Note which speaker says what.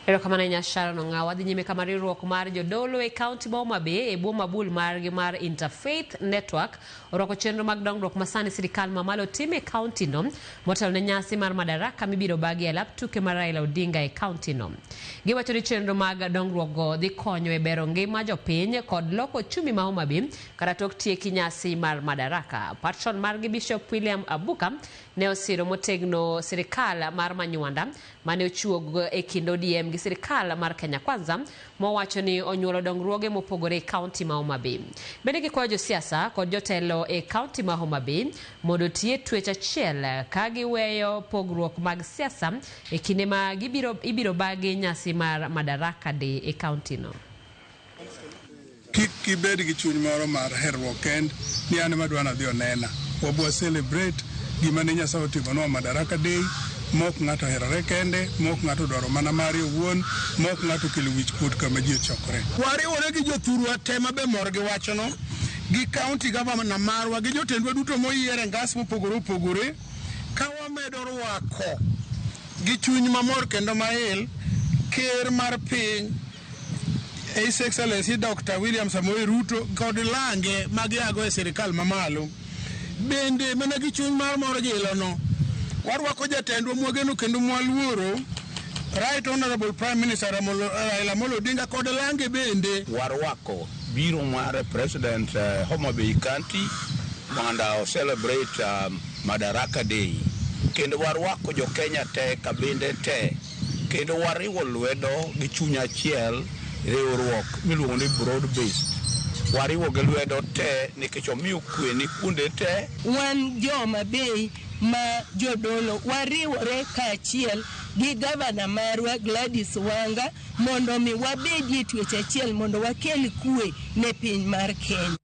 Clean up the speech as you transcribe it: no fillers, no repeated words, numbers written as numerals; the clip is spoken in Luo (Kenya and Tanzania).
Speaker 1: Erokamano ahinya Sharon Ong'awa. Wadhi nyime kama riwruok mar jodolo e kaunti ma Homa Bay e bwo mabul margi mar Interfaith Network orwako chenro mag dongruok ma sani sirikal mamalo timo e kaunti no motelo ne nyasi mar Madaraka mibiro bagi e lap tuke mar Raila Odinga e kaunti no. Giwacho ni chenro mag dongruok go dhi konyo e bero ngima jopiny kod loko ochumi ma Homa Bay kata tok tieki nyasi mar Madaraka. Patron margi Bishop William Abuka ne osiro motegno sirikal mar Manywanda mane ochuog e kind ODM gi sirikal mar Kenya Kwanza mowacho ni onyuolo dongruoge mopogore e kaunti ma Homa Bay. Bende gikwayo josiasa kod jotelo e kaunti ma Homa Bay mondo oti e twech achiel ka giweyo pogruok mag siasa e kinde ma gibiro, ibiro bagi nyasi mar Madaraka Day e kaunti no.
Speaker 2: Kik ibed gi chuny moro mar herruok kend ni an ema adwa nadhi onena. Wabwa celebrate gima ne Nyasaye otimonwa Madaraka Day mok ng'ato oherore kende, mok ng'ato odwaro mana mare owuon, mok ng'ato okelo wich kuot kama ji ochokore.
Speaker 3: Wariwore gi jothurwa te mabe mor gi wachno, gi county governor marwa, gi jotendwa duto moyier e ngas mopogore opogore, ka wamedo rwako gi chuny mamor kendo mail ker mar piny His Excellency Dr. William Samoei Ruto kod lange ma giago e sirikal mamalo. Bende mana gi chuny mar mor gi ilono, warwako jatendwa mwageno kendo mwaluoro Right Honorable Prime Minister Raila Amolo Odinga kod lange bende.
Speaker 4: Warwako biro mar President Homa Bay County mondo o celebrate Madaraka Day kendo warwako jo Kenya te kabinde te kendo wariwo lwedo gi chuny achiel riwruok miluongo ni broad based wariwo gi lwedo te nikech omiyo kwe ni kuonde te.
Speaker 5: Wan jo Homa Bay ma jodolo wariwore kaachiel gi gavana marwa Gladys Wanga mondo mi wabedie twech achiel mondo wakel kwe ne piny mar Kenya.